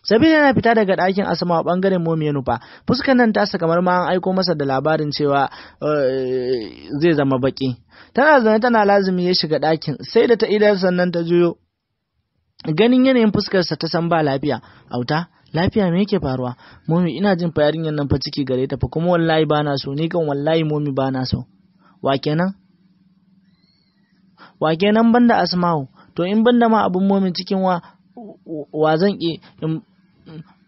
Sabina yana fita daga ɗakin Asma a ɓangaren Momi ya nufa. Fuskar nan tasa kamar ma an aiko masa da labarin cewa zai zama baki. Tana zaune tana lazumi ya shiga ɗakin, sai da ta idar sannan ta juyo. Ganin yanayin fuskarsa ta san ba lafiya. "Auta, lafiya? Me yake faruwa?" "Momi, ina jin fa yarinyar nan fa ciki gare ta fa, kuma wallahi bana so, ni kan wallahi Momi bana so." "Wa kenan?" Wa kenan banda Asma'u? To in banda ma abun momin cikin wa zan ki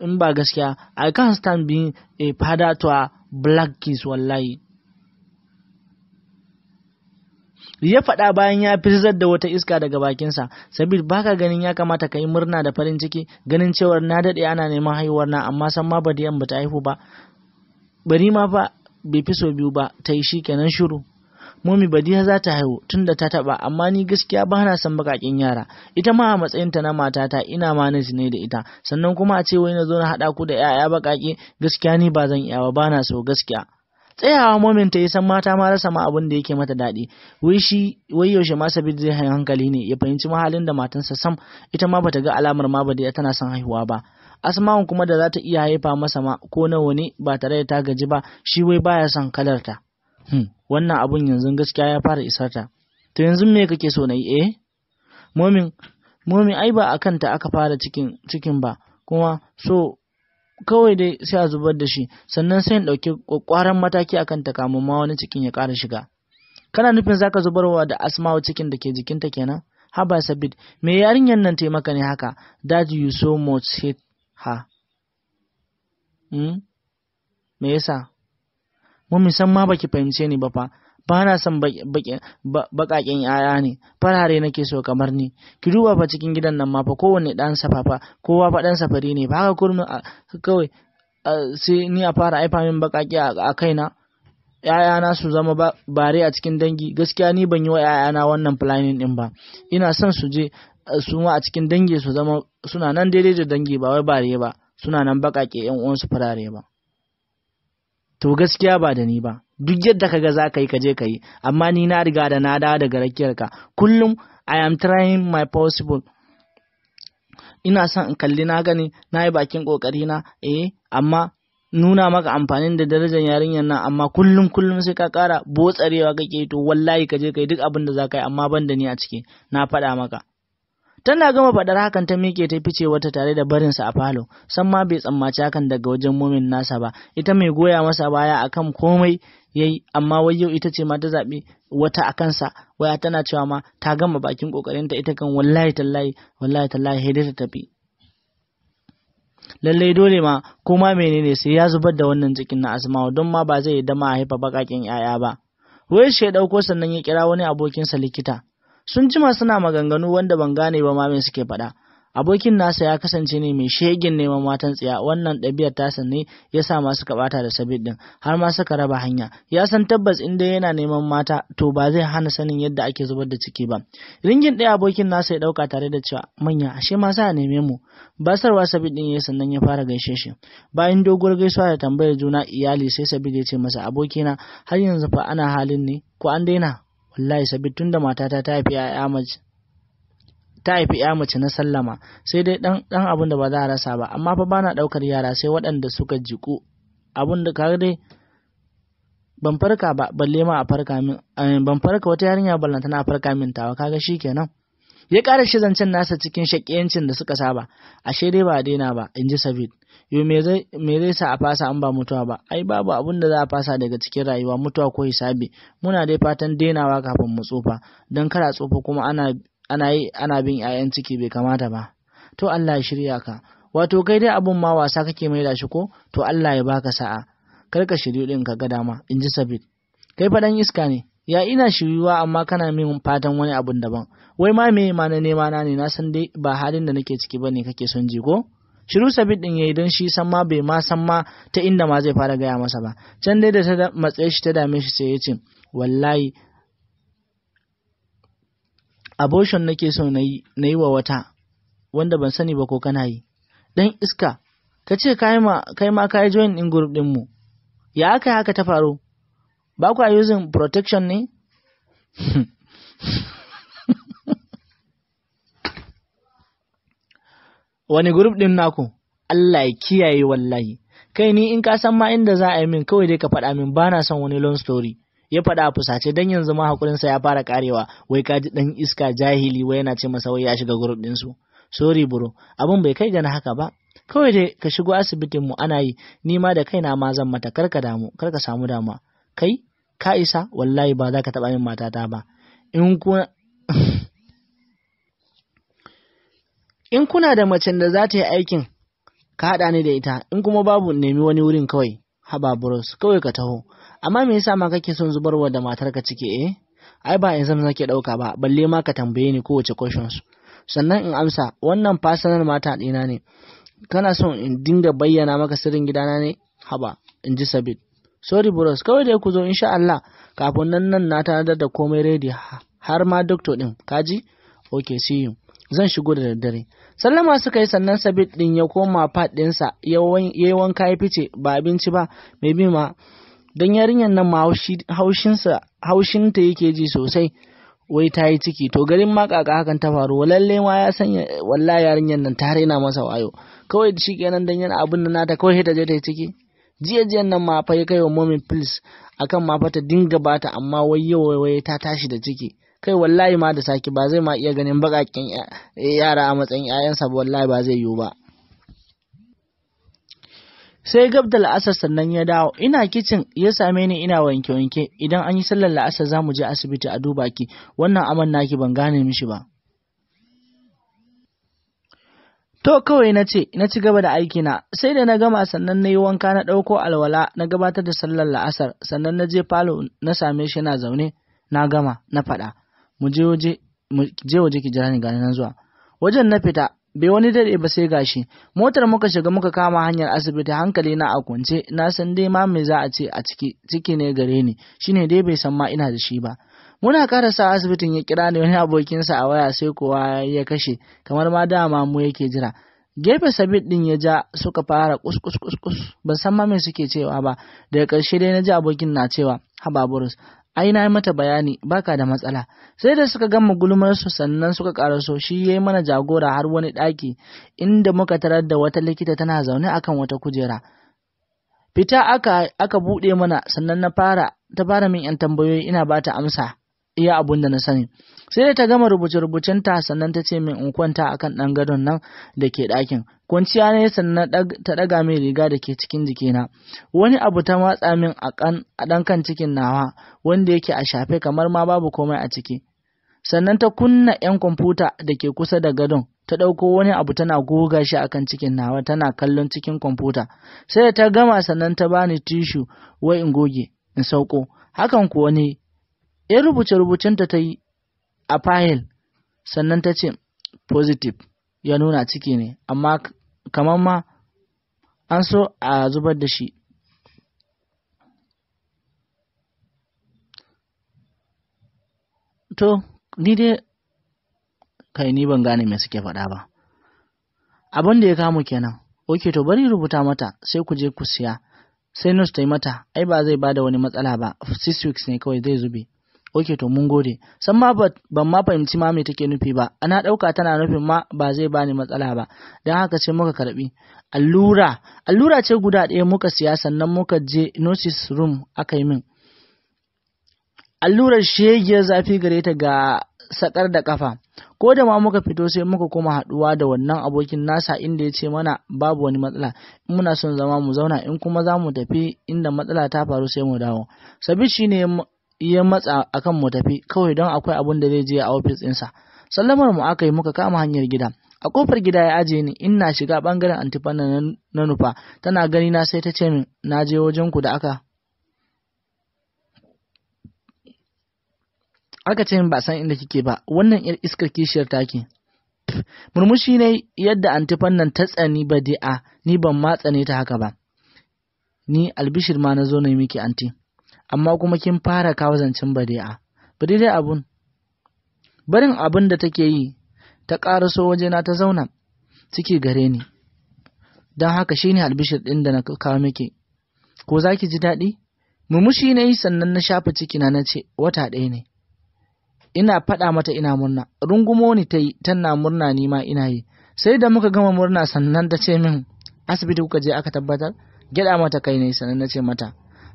in ba gaskiya? I can't stand being a father to a black kids wallahi. Ya faɗa bayan ya firzar da wata iska daga bakinsa. Sabir, baka ganin ya kamata ka yi murna da farin ciki ganin cewar na daɗe ana neman haihuwar na, amma san ma Badiyan bata haihu ba? Bari ma fa bai fi sau biyu ba ta yi, shi kenan shiru. Momi, Badiya za ta haihu tunda ta taba, amma ni gaskiya ba na son bakakin yara. Ita ma a matsayinta na matata ina manage ne da ita, sannan kuma a ce wai na zo na haɗa ku da 'ya'ya baƙaƙe, gaskiya ni ba zan iya ba, ba na so gaskiya. Tsayawa momin ta yi, san mata ma rasa ma abin da yake mata daɗi. Wai shi wai yaushe ma Sabit zai hayi hankali ne ya fahimci mahalin da matansa sam ita ma bata ga alamar ma Badiya tana son haihuwa ba. Asma'un kuma da za ta iya haifa masa ma ko nawa ne ba tare da ta gaji ba, shi wai baya son kalarta. Wannan abun yanzu gaskiya ya fara isar ta. To yanzu me kake so na yi eh? Momin, momin, ai ba akan ta aka fara cikin ba kuma, so kawai dai sai a zubar da shi, sannan sai in ɗauki ƙwaƙwaran mataki akan ta kamun ma wani cikin ya ƙara shiga. Kana nufin zaka zubarwa da Asma'u cikin da ke jikinta kenan? Haba Sabit, me yarinyar nan taimaka ne haka that you so much hate her? Me yasa? Mummy, san ma baki fahimce ni ba fa. Ba na son baƙaƙen 'ya'ya ne, farare nake so kamar ni. Ki duba fa, cikin gidan nan ma fa kowanne ɗan safa fa, kowa fa ɗan safari ne ba. Haka kurmin kawai sai ni a fara haifa min baƙaƙe a kaina, ‘ya'yana su zama bare a cikin dangi. Gaskiya ni ban yi wa ‘ya'yana wannan planning ɗin ba. Ina son su je su ma a cikin dangi su zama suna nan daidai da dangi, ba wai bare ba, suna nan baƙaƙe, ‘yan uwansu farare ba. To gaskiya ba da ni ba. Duk yadda kaga za ka yi, ka je ka yi, amma ni na riga da na dawo daga rakiyarka. Kullum I am trying my possible, ina son in kalli na gani na yi bakin kokari na amma nuna maka amfanin da darajar yarinyar nan, amma kullum kullum sai ka kara botsarewa kake. To wallahi ka je ka yi duk abin da za ka yi, amma ban da ni a ciki, na faɗa maka. Tana gama faɗar hakan ta miƙe ta fice wata tare da barinsa a falo. San ma bai tsammaci hakan daga wajen momin nasa ba. Ita mai goya masa baya akan komai yayi, amma wai yau ita ce ma ta zaɓi wata a kansa. Waya tana cewa ma ta gama bakin ƙoƙarinta, ita kan wallahi tallahi, wallahi tallahi sai dai ta tafi. Lallai dole ma ko ma menene sai ya zubar da wannan cikin na Asma'u, don ma ba zai yadda ma a haifa baƙaƙen 'ya'ya ba. Wai shi ya ɗauko, sannan ya kira wani abokinsa likita. Sun jima suna maganganu wanda ban gane ba ma me suke faɗa. Abokin nasa ya kasance ne mai shegin neman matan tsiya. Wannan ɗabi'ar tasa ne ya sa ma suka bata da Sabit din, har ma suka raba hanya. Ya san tabbas in dai yana neman mata, to ba zai hana sanin yadda ake zubar da ciki ba. Ringin ɗaya abokin nasa ya ɗauka tare da cewa, "Manya, ashe ma za a neme mu." Basarwa Sabit din ya, sannan ya fara gaishe shi. Bayan doguwar gaisuwa da tambayar juna iyali, sai Sabit ya ce masa, "Abokina, har yanzu fa ana halin ne ko an daina?" "Wallahi Sabit, tunda matata ta haifi ya mace na sallama, sai dai dan dan abin da ba za a rasa ba, amma fa bana daukar yara sai waɗanda suka jiku. Abin da kaga dai ban farka ba, balle ma a farka min, ban farka wata yarinya ballanta tana farka min tawa, kaga shikenan." Ya ƙara shi zancen nasa cikin shakiyancin da suka saba. "Ashe dai ba a daina ba," in ji Sabit. "Yo, me zai sa a fasa an ba mutuwa ba? Ai babu abun da za a fasa daga cikin rayuwa, mutuwa ko hisabi. Muna dai fatan dainawa kafin mu tsufa, don kar a tsufa kuma ana yi ana bin 'ya'yan ciki, bai kamata ba." "To Allah ya shirya ka. Wato kai dai abun ma wasa kake mai da shi ko? To Allah ya baka sa'a. Kar ka shiryu din ka ga dama," in ji Sabit. "Kai fa dan iska ne. Ya ina shiryuwa amma kana min fatan wani abun daban? Wai ma me ma na nema na ne? Na san dai ba halin da nake ciki bane kake son ji ko?" Shiru Sabit din yayi, don shi san ma bai ma san ma ta inda ma zai fara gaya masa ba. Can dai da ta matsaye shi ta dame shi, sai ya ce, "Wallahi abortion nake so na yi wa wata wanda ban sani ba ko kana yi." "Dan iska, ka ce kai ma ka yi join din group din mu. Ya aka haka ta faru? Ba kwa using protection ne?" "Wani group din naku? Allah ya kiyaye wallahi. Kai, ni in ka san ma inda za a yi min, kawai dai ka faɗa min, ba na son wani long story." Ya faɗa a fusace, dan yanzu ma hakurinsa ya fara karewa. Wai ka ji dan iska jahili, wai yana ce masa wai ya shiga group din su. "Sorry bro, abun bai kai ga na haka ba. Kawai dai ka shigo asibitin mu, ana yi. Ni ma da kaina ma zan mata, kar ka damu, kar ka samu damuwa." "Kai, ka isa? Wallahi ba za ka taɓa min matata ba. In kuna In kuna da macen da za ta yi aikin, ka haɗa ni da ita, in kuma babu nemi wani wurin kawai. Haba bros, kawai ka taho. Amma me yasa ma kake son zubarwa da matarka ciki eh? Ai ba exam nake ɗauka ba, balle ma ka tambaye ni kowace questions. Sannan in amsa, wannan personal matter ɗina ne. Kana son in dinga bayyana maka sirrin gidana ne? Haba, in ji Sabit. Sorry bros, kawai dai ku zo insha Allah. Kafin nan na tanadar da komai ready har ma doctor ɗin, kaji? Okay, see you. Zan shigo da daddare. Sallama suka yi, sannan Sabit ɗin ya koma fat ɗinsa, ya yi wanka ya fice, ba abinci ba, mai bi ma. Don yarinyar nan ma haushinta yake ji sosai, wai ta yi ciki. To garin ma kaka hakan ta faru, lalle ma ya sanya wallahi yarinyar nan ta raina masa wayo. Kawai shi kenan dan yana abin nan nata kawai ta je ta yi ciki. Jiya jiyan nan ma fa ya kai wa mommy pills akan ma fa ta dinga bata, amma wai yau wai ta tashi da ciki. Kai wallahi ma da saki ba zai ma iya ganin baƙaƙen yara a matsayin 'ya'yansa ba, wallahi ba zai yiwu ba. Sai gab da la'asar sannan ya dawo. Ina kicin ya same ni ina wanke-wanke. Idan an yi sallar la'asar za mu je asibiti a duba ki, wannan aman naki ban gane mishi ba. To kawai na ce, na ci gaba da aikina, sai da na gama sannan na yi wanka na ɗauko alwala na gabatar da sallar la'asar, sannan na je falo na same shi yana zaune, na gama, na faɗa. Mu je waje ki jira ni gani nan zuwa. Wajen na fita, bai wani dare ba sai gashi. Motar muka shiga muka kama hanyar asibiti, hankali na a kwance, na san dai ma me za a ce a ciki, ciki ne gare ni, shine dai bai san ma ina da shi ba. Muna karasa asibitin ya kira ni wani abokinsa a waya, sai kuwa ya kashe, kamar ma dama mu yake jira. Gefe Sabit din ya ja suka fara kus kus kus kus, ban san ma me suke cewa ba. Daga ƙarshe dai na ji abokin na cewa, haba Boris, ai na yi mata bayani baka da matsala. Sai da suka gama gulmar su sannan suka karaso, shi yayi mana jagora har wani ɗaki inda muka tarar da wata likita tana zaune akan wata kujera. Fita aka buɗe mana, sannan ta fara min yan tambayoyi ina bata amsa iya abun da na sani. Sai da ta gama rubuce-rubucenta sannan ta ce min in kwanta akan ɗan gadon nan da ke ɗakin. Kwanciya ne sannan ta ɗaga min riga da ke cikin jikina. Wani abu ta matsa min a ɗan kan cikin nawa wanda yake a shafe kamar ma babu komai a ciki. Sannan ta kunna 'yan kwamfuta da ke kusa da gadon, ta ɗauko wani abu tana goga shi akan cikin nawa tana kallon cikin kwamfuta. Sai da ta gama sannan ta bani tishu wai in goge in sauko. Hakan kuwa ne. Ya rubuce-rubucenta ta yi a fayil, sannan ta ce positive, ya nuna ciki ne, amma kamar ma an so a zubar da shi. To ni dai kai ni ban gane me suke faɗa ba. Abin da ya kamu kenan. Ok, to bari rubuta mata sai ku je ku siya. Sai nurse ta yi mata, ai ba zai bada wani matsala ba, 6 weeks ne kawai zai zube. Ok, to mun gode. San ma ban ma fahimci ma me take nufi ba, ana ɗauka tana nufin ma ba zai bani matsala ba, don haka sai muka karbi allura. Allura ce guda ɗaya muka siya, sannan muka je nurses room aka yi min allurar. Shegiyar zafi gare ta ga sakar da kafa. Ko da ma muka fito sai muka koma haɗuwa da wannan abokin nasa, inda ya ce mana babu wani matsala, in muna son zama mu zauna, in kuma za mu tafi inda matsala ta faru sai mu dawo. Sabit shine ya matsa akan mu tafi kawai don akwai abun da zai je a ofis ɗinsa. Sallamar mu aka yi muka kama hanyar gida. A kofar gida ya aje ni, ina shiga bangaren antifana na nufa, tana gani na sai ta ce min na je wajen ku da aka ce min ba san inda kike ba, wannan yar iskar kishiyar take. Murmushi ne yadda antifan nan ta tsani badi'a, ni ban ma tsane ta haka ba. Ni albishir ma na zo na yi miki anti, amma kuma kin fara kawo zancen badi'a. Bari dai abun barin abun da take yi, ta ƙaraso wajena ta zauna, ciki gare ni, don haka shine albishir ɗin da na kawo miki, ko za ki ji daɗi? Murmushi na yi sannan na shafa cikina na ce wata ɗaya ne. Ina faɗa mata ina murna, rungumo ni ta yi tana murna, ni ma ina yi. Sai da muka gama murna sannan ta ce min asibiti kuka je aka tabbatar? Gyaɗa mata kai ne sannan na ce mata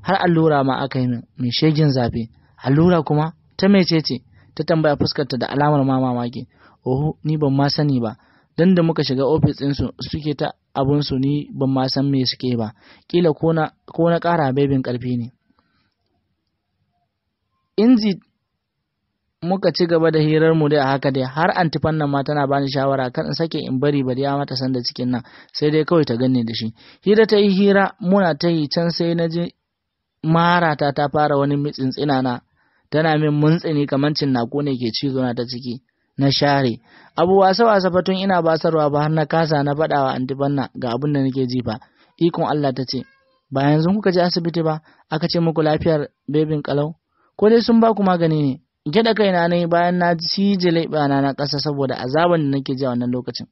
har allura ma aka yi min mai shegin zafi. Allura kuma ta mecece? Ta tambaya, fuskarta da alamar ma mamaki. Oho, ni ban ma sani ba, dan da muka shiga ofis ɗinsu suke ta abun su, ni ban ma san me suke ba, kila ko na ƙara bebin ƙarfi ne. Inji Muka ci gaba da hirar mu dai a haka dai, har anti Fanna ma tana bani shawara kan in sake in bari Badiya mata san da cikin nan, sai dai kawai ta ganni da shi. Hira ta yi hira muna ta yi, can sai na ji marata ta fara wani mitsintsina na, tana min muntsini kamar cinnako ne ke cizo na ta ciki. Na share abu wasa wasa fa, tun ina basarwa ba har na kasa na faɗa wa anti Fanna ga abin da nake ji fa. Ikon Allah, ta ce, "Ba yanzu kuka je asibiti ba aka ce muku lafiyar bebin kalau? Ko dai sun ba ku magani ne?" Gyaɗa kaina ne bayan na cije leɓana na ƙasa saboda azaban da nake ji a wannan lokacin.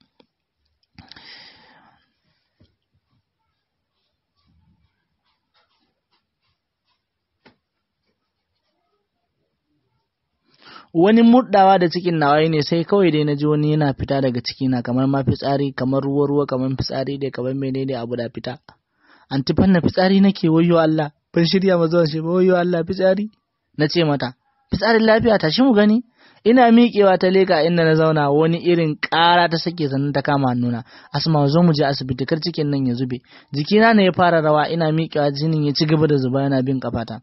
Wani murɗawa da cikin nawa ne, sai kawai dai na ji wani yana fita daga cikina, kamar ma fitsari, kamar ruwa ruwa, kamar fitsari dai, kamar menene, abu da fita. Anti Fanna, fitsari nake, wayyo Allah, ban shirya ma zuwan shi ba, wayyo Allah, fitsari. Na ce mata, "Fitsarin lafiya? Tashi mu gani." Ina miƙewa ta leka inda na zauna, wani irin ƙara ta sake, sannan ta kama hannuna. "Asma, zo mu je asibiti, kar cikin nan ya zube." Jikina ne ya fara rawa, ina miƙewa jinin ya ci gaba da zuba yana bin kafata.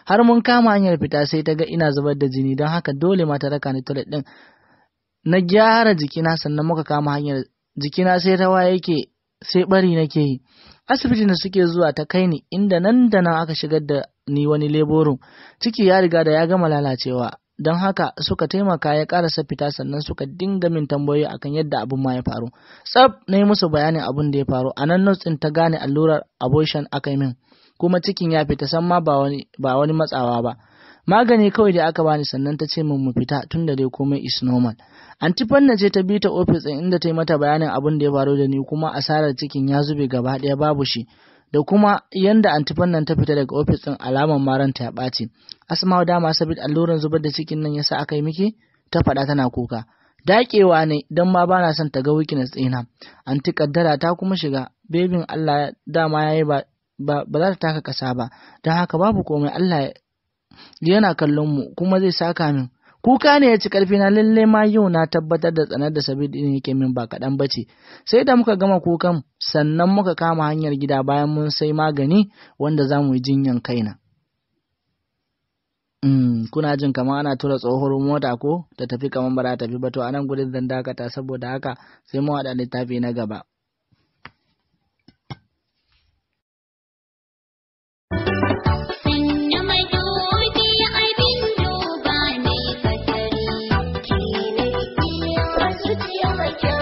Har mun kama hanyar fita sai ta ga ina zubar da jini, don haka dole ma ta raka ni toilet din. Na gyara jikina sannan muka kama hanyar, jikina sai rawa yake, sai bari nake yi. Asibitin da suke zuwa ta kai ni, inda nan da nan aka shigar da ni wani labor room. Ciki ya riga da ya gama lalacewa, don haka suka taimaka ya karasa fita, sannan suka dinga min tambayoyi akan yadda abin ma ya faru. Tsaf na yi musu bayanin abin da ya faru. A nan nurse ta gane allurar abortion aka yi min, kuma cikin ya fita san ma ba wani matsawa ba. Magani kawai da aka bani, sannan ta ce min mu fita tun da dai komai is normal. Anti Fanna ce ta bi ta ofis ɗin, inda ta yi mata bayanin abin da ya faru da ni, kuma asarar cikin ya zube gaba ɗaya babu shi, da kuma yanda anti Fannan ta fita daga ofis ɗin alaman maranta ya ɓaci. "Asma'u, dama sabid alluran zubar da cikin nan yasa aka yi miki?" ta faɗa tana kuka. Daƙewa ne don ma bana son ta ga weakness ɗina. "Anti, kaddara ta kuma shiga bebin Allah, dama yayi ba ba za ta taka ƙasa ba, don haka babu komai. Allah yana kallon mu kuma zai saka min." Kuka ne ya ci karfi na. Lalle ma yau na tabbatar da tsanar da Sabid din yake min ba kaɗan bace. Sai da muka gama kukan sannan muka kama hanyar gida, bayan mun sai magani wanda za mu yi jinyan kaina. Kuna jin kamar ana tura tsohuwar mota ko ta tafi kamar ba za ta tafi ba. To, anan gudun zan dakata, saboda haka sai mu haɗa littafi na gaba. Sannu madubi abin duba ne katari, ke na iya zuciya.